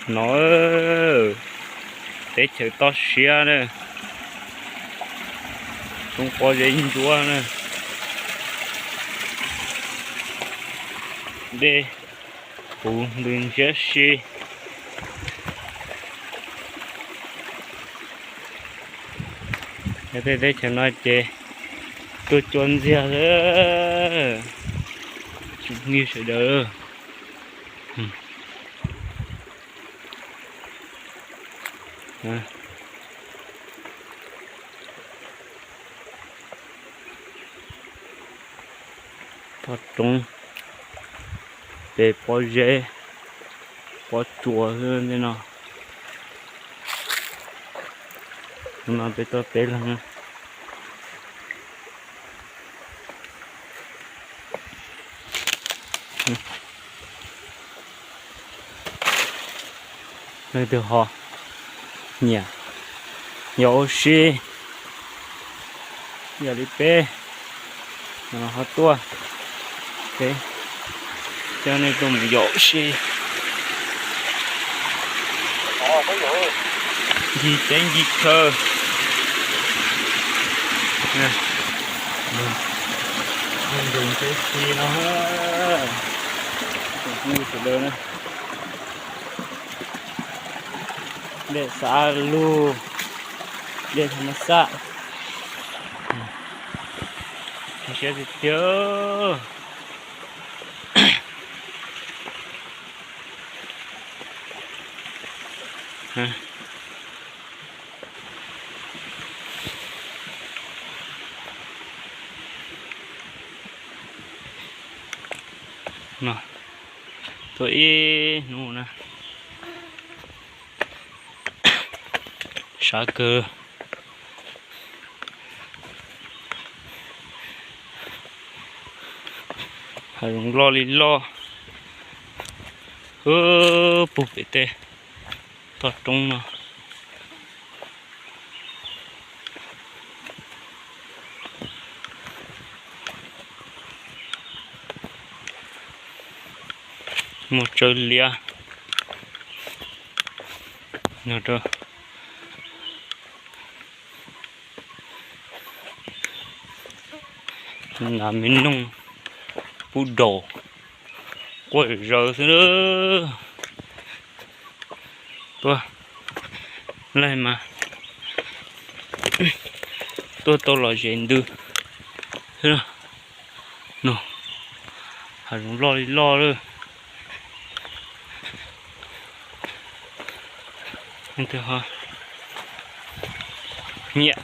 No, teb chaws toj siab na, tsoom pob zeb ntsuab na, dej puv ntws ntsiab si. Tej teb chaws no ces tuaj cua ntxiag lawm, tsoom phooj ywg sawv daws. Toj roob, pem pob zeb, pob tsuas xwb ntej no. No peb tuaj peb leeg. Leej twg ho nyiam yos ua si yam li peb no ho tuaj, peb coj nej tuaj mus yos ua si ncig teb ncig chaw. Ntws ntsiab si no, sawv daws na. Dej xav lug, dej thas mas xaj, siab tiag tiag. No, tuaj ib hnub na, sab kawg. Hav zoov loj li loj, puag pem tej toj roob no. Muaj tsawb liab no rau, nas me noog pub daus quaj zawv xwb. Tuaj laij mas tuaj tau los zes ntws xwb. No, hav zoov loj li loj lawm. Leej twg ho nyiam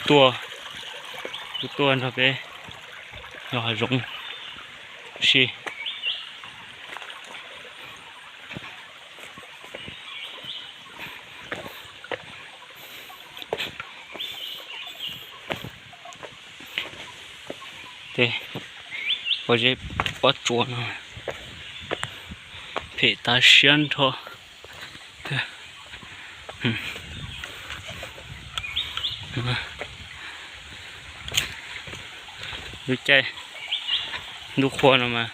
tuaj, kuv tuaj nrog peb yos hav zoov si. Tej pob zeb pob tsuas no phem tas siab nrho. Lub caij ntuj qhua no mas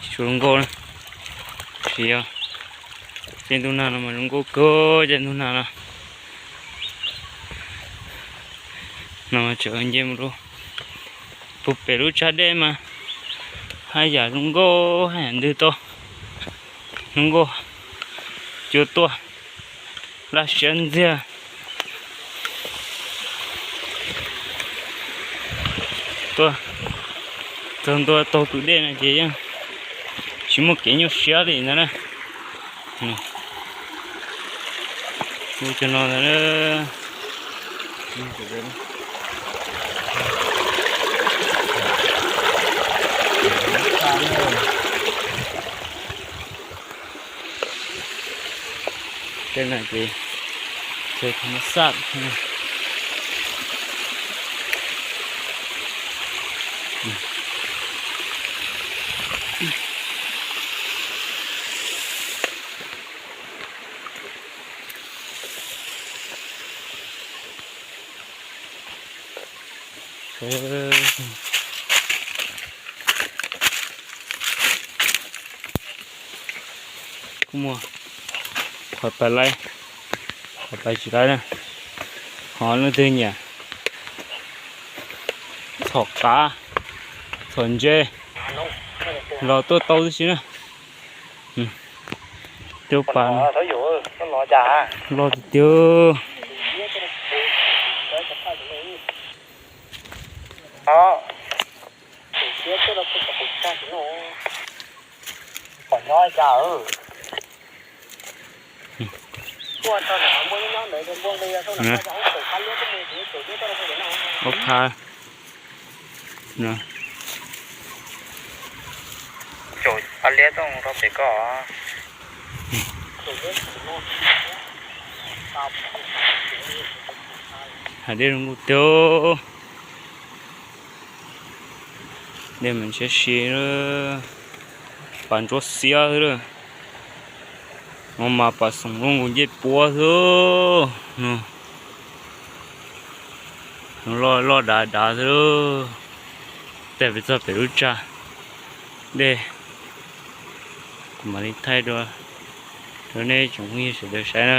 tsis tshua zoo nkauj na, tsis yog caij ntuj nag no mas zoo nkauj kawg caij ntuj nag no. No tseem nce mus rau puag pem lub tsag dej mas haj yam zoo nkauj haj yam ntws tau, zoo nkauj. Cua tuaj laj siab ntxiag. Tuaj txog ntua taug tus dej no ces yeej tsis muaj kev nyuaj siab li ntag na. Ua cov no ntag. Tej no ces chaw thas mas xaj. Kuj muaj qhov pais laib, qhov pais tsis laib na. Ho leej twg nyiam txhom qav, txhom ntses los tuaj tau tib si na. Cov pas loj tiag tiag. Ua pha. Caum pab liab tuaj rau pem ko. Hais dej zoo nkauj tiag. Dej mas ntshiab si, pas ntsuab xiab xwb lawm. No mas pas xoom loj nkaus ncej puab xwb. Loj loj dav dav xwb. Tej pem txog pem lub tsag dej, kuv mam li thaij dua rau nej tsoom phooj ywg sawv daws saib na.